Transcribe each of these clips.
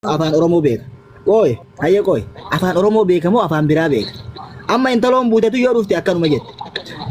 Afaan Oromoo beeka? Qooy, hayyee qooy. Afaan Oromoo beeka moo afaan biraa beeka? Amma intaloon buutetu yoo dhufte akkanuma jette.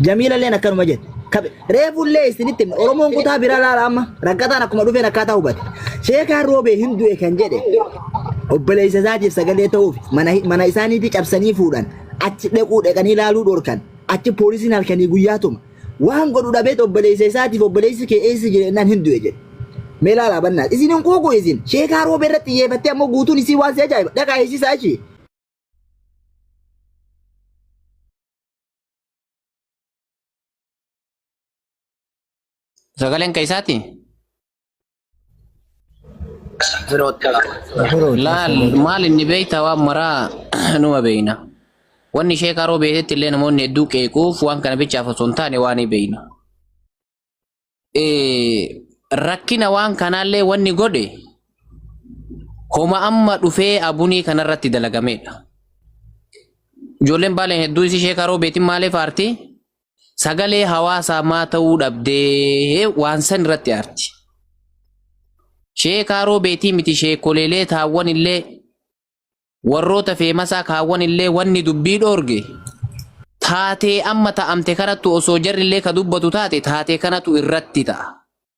Jamiilalleen akkanuma jette. Kabe reefullee isinitti himna. Oromoon kutaa biraa laala amma. Rakkataan akkuma dhufeen akkaataa hubate. Sheekaan roobee hin du'e kan jedhe obboleessa isaatiif sagalee ta'uuf mana mana isaaniitii cabsanii fuudhan. Achi dhaquu dhaqanii laaluu dhorkan. Achi poolisiin halkanii guyyaa tuma. Waan godhu dhabeet obboleessa isaatiif obboleessi kee eessa jira jennaan hin du'e jedhe. Mee ilaalaa bannaa. Isin hin quuqu isin. Sheekaa roobee irratti xiyyeeffattee ammoo guutuun isii waan si ajaa'iba. Dhaqaa eessisaa ishee. Sagaleen ka isaati? Laal maal inni beekta waan maraa numa beekna. Wanni ishee karoo beetetti illee namoonni hedduu qeequuf waan kana bichaaf osoo hin taane waan ni beekna. Rakkina waan kanaallee wanni godhe homa amma dhufee abunii kanarratti dalagameedha. Ijoolleen baaleen hedduu isii ishee karoo beetin maaliif aarti? Sagalee hawaasaa maa ta'uu dhabdee waan san irratti aarti. Sheekaa roobeetii miti sheekoleelee taawwan illee warroota feemasaa kaawwan illee wanni dubbii dhoorge taatee amma ta'amte kanattu osoo jarri illee ka dubbatu taate taatee kanatu irratti ta'a.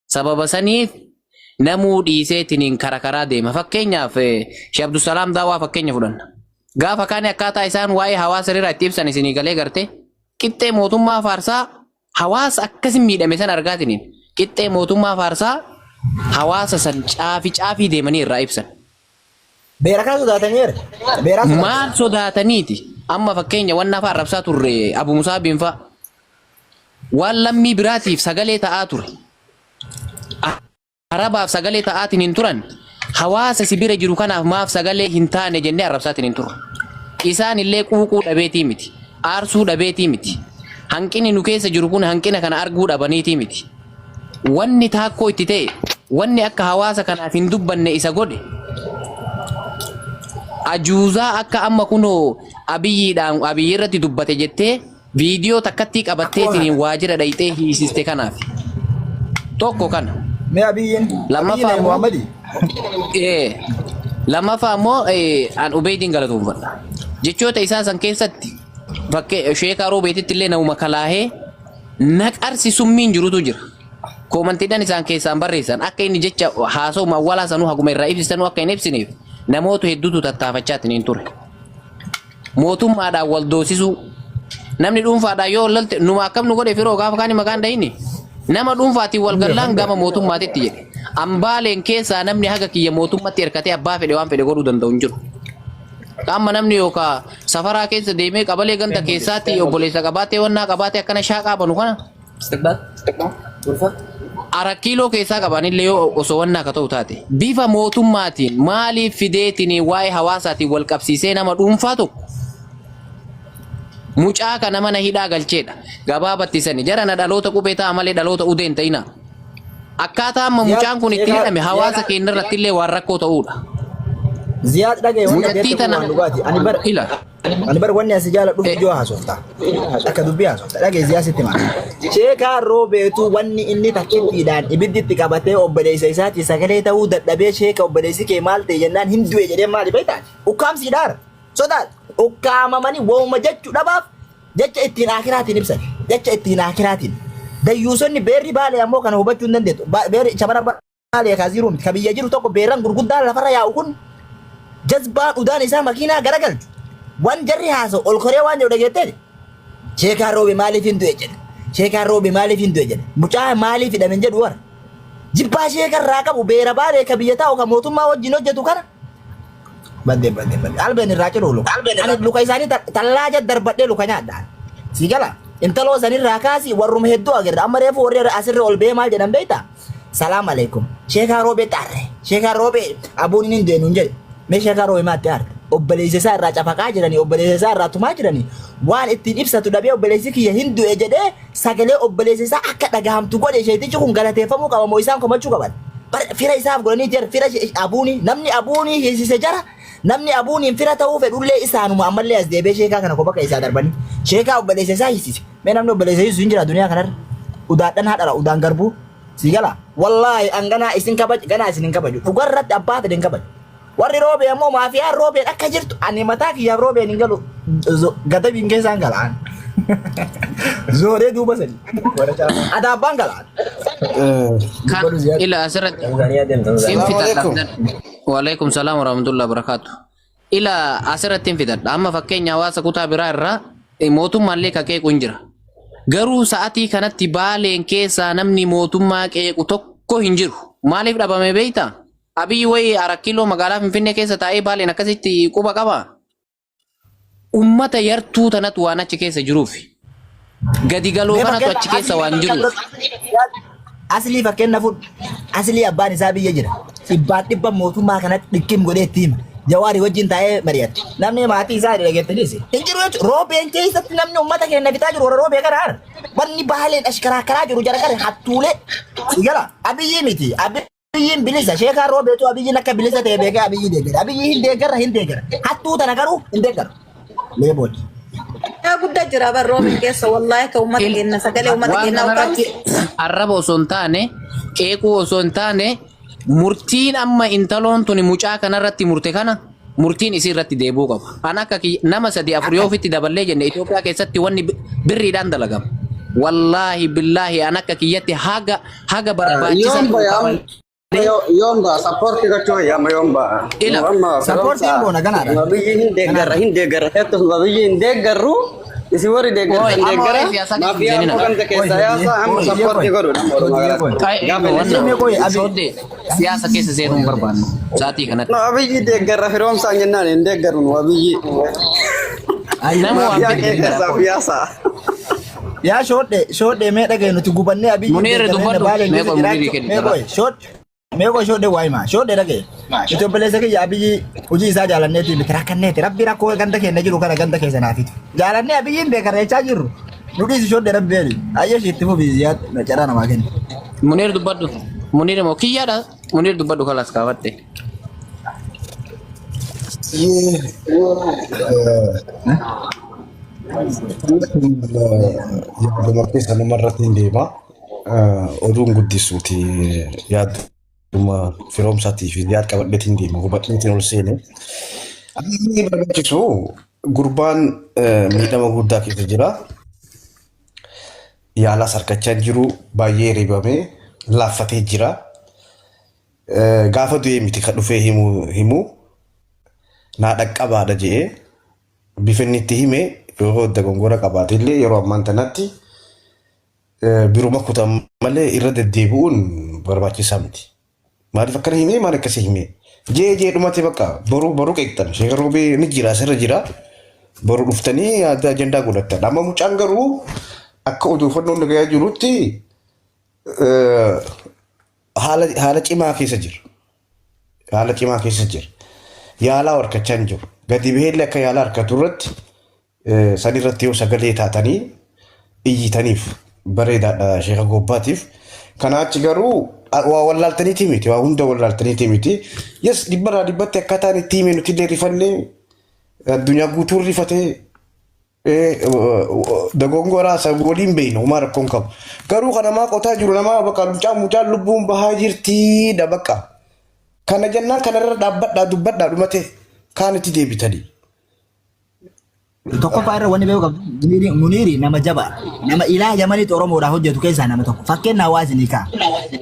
Sababa saniif namuu dhiiseetiniin kara karaa deema. Fakkeenyaaf Sheekh Abdusalaam Daawaa fakkeenya fudhanna. Gaafa kaani akkaataa isaan waa'ee hawaasa irraa itti ibsan isinii galee garte qixxee mootummaa faarsaa hawaasa akkasin miidhame san argaatiniin qixxee mootummaa faarsaa hawaasa san caafi caafii deemanii irraa ibsan. Beera kana sodaatanii erga. Beeraa sodaatan. Maal sodaataniiti? Amma fakkeenya wanna afaan arrabsaa turre Abu Musaabiin fa'a. Waan lammii biraatiif sagalee ta'aa ture. Arabaaf sagalee ta'aatiin hin turan. Hawaasa si bira jiru kanaaf maaf sagalee hin taane jennee arrabsaatiin hin turre. Isaan illee quuquu dhabeetii miti. Aarsuu dhabeetii miti. Hanqinni nu keessa jiru kun hanqina kana arguu dhabaniitii miti. Wanni taakkoo itti ta'e, wanni akka hawaasa kanaaf hin dubbanne isa godhe, ajuuzaa akka amma kunoo Abiyyiidhaan Abiyyi irratti dubbate jettee viidiyoo takkattii qabatteetiin waajjira dhayxee hiisiste kanaaf. Tokko kana. Mee Abiyyiin Abiyyiin Lammaffaa Nabi immoo Muhammadi. lammaffaa immoo an Ubeeydiin galatoomfadha. Jechoota isaa san keessatti fakkee sheekaa roobeetitti illee namuma kalaahee naqarsi summiin jirutu jira. Koomantiidhaan isaan keessaan barreessan akka inni jecha haasawuma awwalaa sanuu haguma irraa ibsisanuu akka hin ibsineef namoota hedduutu tattaafachaa hin ture. Mootummaadhaan wal doosisuu namni dhuunfaadhaan yoo wal lolte numa akkam nu godhe firoo gaafa kaani maqaan dhahini nama dhuunfaatiin wal gallaan gama mootummaatitti jedhe. Ambaaleen keessaa namni haga kiyya mootummatti hirkatee abbaa fedhe waan fedhe godhuu danda'u hin jiru. Amma namni yookaan safaraa keessa deemee qabalee ganda keessaatti obboleessa qabaatee wannaa qabaatee akkana shaaqaa banu kana Arakiiloo keessaa qabanillee yoo osoo wannaa akka ta'u taate bifa mootummaatiin maaliif fideetiin waa'ee hawaasaatiin wal qabsiisee nama dhuunfaa tokko mucaa kana mana hidhaa galcheedha. Gabaabatti sani jara na dhaloota qubee ta'a malee dhaloota udee hin ta'ina. Akkaataa amma mucaan kun itti hidhame hawaasa keenya irratti illee waan rakkoo ta'uudha. Ziyaad dhagaye wanni ati Mucattii jette kun tana waan dhugaati. Ani bar ila ani bar wanni asi jaaladhuuf ijoo haasofta. Akka dubbii haasofta. Dhagaye Ziyaad sitti maal. Sheekaa roobeetu wanni inni takkittiidhaan ibiddi itti qabatee obboleessa isaati sagalee ta'uu dadhabee sheeka obboleessi kee maal ta'e jennaan hin du'e jedhee maali beektaati. Ukkaamsiidhaara. Sodaat ukkaamamanii wooma jechuu dhabaaf Jecha ittiin aakhiraatiin ibsan. Jecha ittiin aakhiraatiin. Dayyuusonni beerri baalee ammoo kana hubachuu hin dandeettu. Beerri shamara baalee kaa jiru miti. Ka biyya jiru tokko beerran gurguddaan lafarra yaa'u kun jazbaan udaan isaa makiinaa garagalchu. Wan jarri haasa'u ol koree waan jedhu dhageetteeti. Sheekaan roobe maaliif hin du'e jedha. Sheekaan roobe maaliif hin du'e jedha. Mucaa maaliif hidhame hin jedhu warra. Jibbaa sheekarraa qabu beera baalee ka biyya taa'u ka mootummaa wajjin hojjetu kana Badde badde badde. Albeen irraa ciru luka. Ani luka isaanii tallaaja darbadhee luka nyaadha. Si gala. Intaloo sanirraa kaasi warruma hedduu agarra. Amma reefu warri asirra ol ba'ee maal jedhan beektaa? Salaam alaikum. Sheekaa roobee xaarre. Sheekaa roobee abuun inni hin deenu hin jedhe. Mee sheekaa roobee maatti aarte? Obboleessa isaa irraa cafaqaa jiranii, obboleessa isaa irraa tumaa jiranii. Waan ittiin ibsatu dhabee obboleessi kiyya hin du'e jedhee sagalee obboleessa isaa akka dhagahamtu godhe sheetichi kun galateeffamuu qaba moo isaan komachuu qaban? Bar fira isaaf godhanii jara fira abuunii namni abuunii hiisise jara namni abuuniin fira ta'uu fedhullee isaanuma ammallee as deebi'ee sheekaa kana kopha keessaa darbanii sheekaa obboleessa isaa hiisise mee namni obboleessa hiisisu hin jira duniyaa kanarra udaadhan haadhala udaan garbuu si gala wallaahi an ganaa isin kabaj ganaa isin hin kabaju dhugarratti abbaa fedhe hin kabaju. Warri roobee ammoo maafiyaan roobeen akka jirtu ani mataa kiyyaaf roobeen hin galu gadabiin keessaan galaan. Zooree duuba sadi. Adaabbaan galaan. Kan ila asirratti hin fixadha. Waalaikum salaam warahmatullahi wabarakatuh. Ila asirratti hin fixadha. Amma fakkeenya hawaasa kutaa biraa irraa mootummaallee ka qeequ hin jira. Garuu sa'atii kanatti Baaleen keessaa namni mootummaa qeequ tokko hin jiru. Maaliif dhabame beektaa? Abiyyi wayi Arak Kiiloo magaalaa Finfinnee keessa taa'ee Baaleen akkasitti quba qaba. Ummata yartuu tanatu waan achi keessa jiruuf. Gadi galoo Mee kanatu fakkeenya achi keessa waan jiruuf. Aslii fakkeenya fudhu. Aslii abbaan isaa biyya jira. Dhibbaan dhibba mootummaa kanatti dhikkim godhee itti hima. Jawaari wajjin taa'ee mari'ata. Namni maatii isaa dhageettanis hin jiru jechuudha. Roobeen keessatti namni uummata keenya bitaa jiru warra roobee kana haara. Wanni baaleen ashkaraakkaraa jiru jara kana hattuulee. Sigala Abiyyi miti. Abiyyiin bilisa. Sheekaan roobeetu Abiyyiin akka bilisa ta'e beekee Abiyyi deeggara. Abiyyi hin deeggarra hin deeggara. Hattuu tana garuu hin deeggaru. Leebooti. Yaa guddaa jira bar roobin keessa wallaahi ka uummata keenya sagalee uummata Waan keenyaa kanarratti ukkaamsi. arraba osoo hin taane, qeequu osoo hin taane, murtiin amma intaloon tuni mucaa kanarratti murte kana murtiin isii irratti deebi'uu qaba. An akka nama sadii afur yoo ofitti daballee jenne Itoophiyaa keessatti wanni birriidhaan dalagama. Wallaahi billaahi an akka kiyyatti haga haga barbaachisa Yoom baya yoom ba support gochuu wayya amma yoom ba. Ila. Amma Supportiin goona ganaadha. Biyyi hin deeggarra hin deeggarra hedduu biyyi hin deeggarru isin warri deeggartan Oi, amma deeggara waa'ee siyaasaa keessa maafiyaa hin ammoo seenina. ganda keessa yaasa amma Oi, support oi, godhu nama walumaa galatti. Ai, Gaafa eegoo, inni wanna Koi, abi. shooddee siyaasa keessa seenuu hin barbaannu sa'aatii kanatti. No abiyyi deeggarra firoomsaan jennaan hin deeggarru nu abiyyi. Nama waan Maafiyaa fedhe kee hin keessaa jira. yaasa. Yaa shoodhe shoodhe mee dhagaye nuti gubannee Abiyyi Muniirri deeggarree dubbadhu. baaleen Mee keessa qoy Muniirii jiraachuu kenni mee carraa. qoy shoodhe mee qoy shoodhe waa himaa shoodhe dhagaye nuti obboleessa kiyya Abiyyi hojii isaa jaalanneeti miti rakkanneeti rabbi rakkoo ganda keenya jiru kana ganda keessa naa fidu jaalannee Abiyyiin deeggarreechaa jirru nu dhiisi shoodhe rabbi beeli ayyashi itti fufi ziyaad na carraa namaa kenni. Muniir dubbadhu. Muniir immoo kiyyaadha. Muniir dubbadhu kalaas kaafatte. Yaaduma keessa namarratti hin deema. Oduun guddisuuti yaaduma firoomsaatii fi yaad qabadheetiin deema hubadheetiin ol seene. Inni barbaachisu gurbaan miidhama guddaa keessa jira. Yaalaas harkachaa hin jiru baay'ee ribamee laaffatee jira. Gaafa du'ee miti kan dhufee himu himu naa dhaqqabaadha jedhee bifa inni itti hime yoo dogongora qabaate illee yeroo ammaan tanatti biruma kutan malee irra deddeebi'uun barbaachisaa miti. Maaliif akkana himee maal akkasii himee? Jee jee dhumate bakka boruu boruu qeeqxan. Sheeka Roobee ni jira asirra jira. Boru dhuftanii yaada ajandaa godhattan. Amma mucaan garuu akka odeeffannoon dhagayaa jirutti haala haala cimaa keessa jira. Haala cimaa keessa jira. Yaalaa harkachaa hin jiru. Gadi baheellee akka yaalaa harkatu irratti san irratti yoo sagalee taatanii iyyitaniif bareedaadha sheeka gobbaatiif. Kanaa achi garuu waa wallaaltaniiti miti waa hunda wallaaltaniiti miti. Yes dhibbarraa dhibbatti akkaataan itti hime nuti illee rifannee addunyaa guutuun rifatee dogongoraa isa waliin beekna homaa rakkoon qabu. Garuu kan namaa qotaa jiru namaa bakka mucaan mucaan lubbuun bahaa jirtiidha bakka. Kana jennaan kanarra dhaabbadhaa dubbadhaa dhumate kaan itti deebitanii. Tokkoffaa irra wanni beeku qabdu Muniiri Muniiri nama jabaa nama ilaa Yamanitti Oromoodhaaf hojjetu keessaa nama tokko fakkeenya hawaasni ka'a.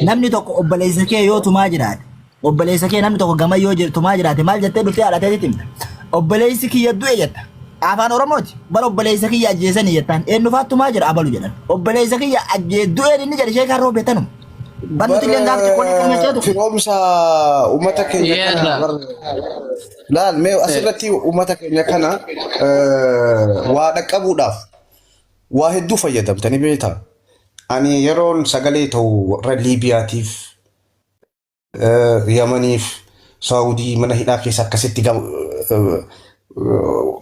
Namni tokko obboleessa kee yoo tumaa jiraate obboleessa kee namni tokko gama yoo tumaa jiraate maal jettee dhuftee haadha teetitti himta. Obboleessi kiyya du'e jetta. Afaan Oromooti. Bara obboleessa kiyya ajjeesanii jettaan eenyufaat tumaa jira abalu jedhan. Obboleessa kiyya ajjee du'een inni jedhe sheekaan roobee tanuma. Bar nuti illee gaaf xiqqoo ni qalmacheetu. Firoomsa uummata keenya kana Yeedha. bar laal mee asirratti uummata keenya kana waa dhaqqabuudhaaf waa hedduu fayyadamtanii beektaa. Ani yeroon sagalee ta'u warra Liibiyaatiif Yamaniif Saawudii mana hidhaa keessa akkasitti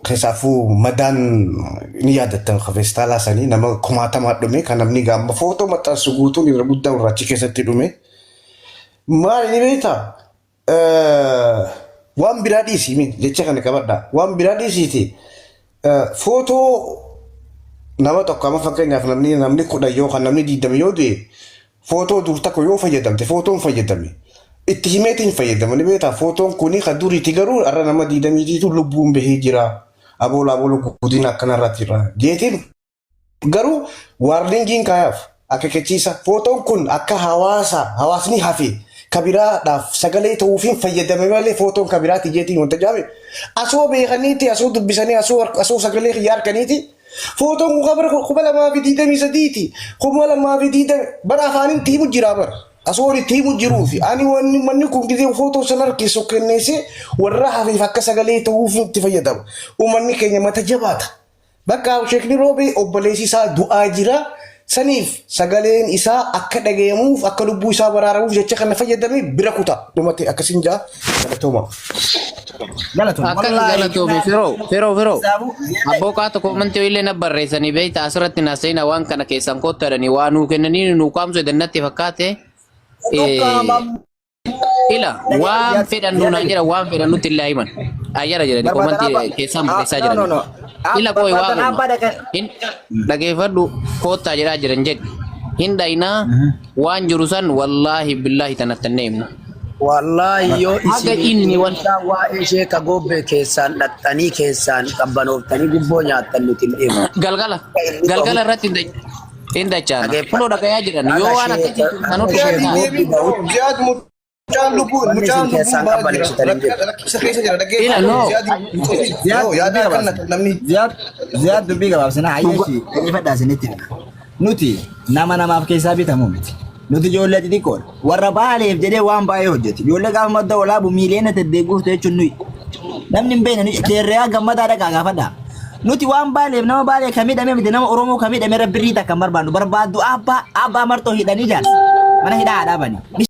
keessaafuu madaan ni yaadattan feestaalaa sanii nama kumaatamaa dhume kan namni gaamba footoo maxxansu guutuun irra guddaa gurraachi keessatti dhume. Maali ni beektaa? Waan biraa dhiisii mee jecha kana qabadhaa. Waan biraa dhiisiiti footoo nama tokko amma fakkeenyaaf namni namni 10 yookaan namni 20 yoo du'e footoo dur tokko yoo fayyadamte footoon fayyadame. Itti himeetiin fayyadamanii beektaa footoon kuni kan duriiti garuu har'a nama diidamiitiitu lubbuun bahee jira. Aboola aboola guddina akkanarratti jira. Jeetiin garuu warningiin kaayaaf akeekkachiisa footoon kun akka hawaasa hawaasni hafe kabiraadhaaf sagalee ta'uufiin fayyadame malee footoon kabiraati jeetiin wanta jaame asoo beekaniiti asoo dubbisanii asoo asoo sagalee kiyya harkaniiti footoon kun kabira 2023ti 2020 bara afaaniin tiimu jira bara asoo itti himu jiruufi ani wanni manni kun gisee footoo san harkisu kenneesse warra hafeef akka sagalee ta'uuf itti fayyadama uummanni keenya mata jabaata. Bakka sheekni roobee obboleessi isaa du'aa jira. Saniif sagaleen isaa akka dhagayamuuf akka lubbuu isaa baraaramuuf jecha kana fayyadamee bira kuta. Dhumate akkasiin jaa galatooma. Galatoom. Akka galatoomi firoo firoo firoo. Abboo qaata koomantii illee na barreessanii beektaa asirratti na seenaa waan kana keessan koottadhanii waa nuu kennanii nuu qaamsu edannatti fakkaate. Ila waan fedhan nuun jedha waan fedhan nutti illee himan. Ayyara jedhani koomantii keessaan barreessaa No, no, jiran. no. Ila kooyi waa Barbaadan abbaa dhaqan. hin dhageeffadhu koottaa jedhaa jiran jedhi. Hin dhaynaa waan jiru san wallaahi billaahi tanattannee himna. Wallaahi yoo Haga isin inni wal waa'ee ishee ka gobbee keessaan dhaqxanii keessaan qabbanooftanii gubboo nyaattan nuti hin deemu. Galgala galgala irratti hin dachaana. Dhageeffadhu. Kunoo dhagayaa jiran yoo waan akkasii kan Haga ishee gobbee bahutti Ziyaad mucaan lubbuun wanni mucaan isin lubbuun keessaan baa jira. qabbaneessitan hin jiru. Rakkisa keessa jira Ila no. dhaggeeffadhu. Ziyaad yaada akkana namni Ziyaad Ziyaad dubbii gabaabsina hayyeeshi dhaggeeffadhaa isinitti hima. Nuti nama namaaf keessaa bitamu miti. Nuti ijoollee xixiqqoodha. Warra baaleef jedhee waan baay'ee hojjetu. Ijoollee gaafa madda olaabu miiliyoona deddeegguuftu jechuun nuyi. Namni hin beekne nuyi teerreeyaa gammadaa dhaqaa gaafadhaa. Nuti waan baaleef nama baalee kan miidhame miti nama Oromoo kan miidhame irra birrii takka hin barbaannu. Barbaaddu abbaa abbaa marxoo hidhanii jaarsa. Mana hidhaa haa dhaabani.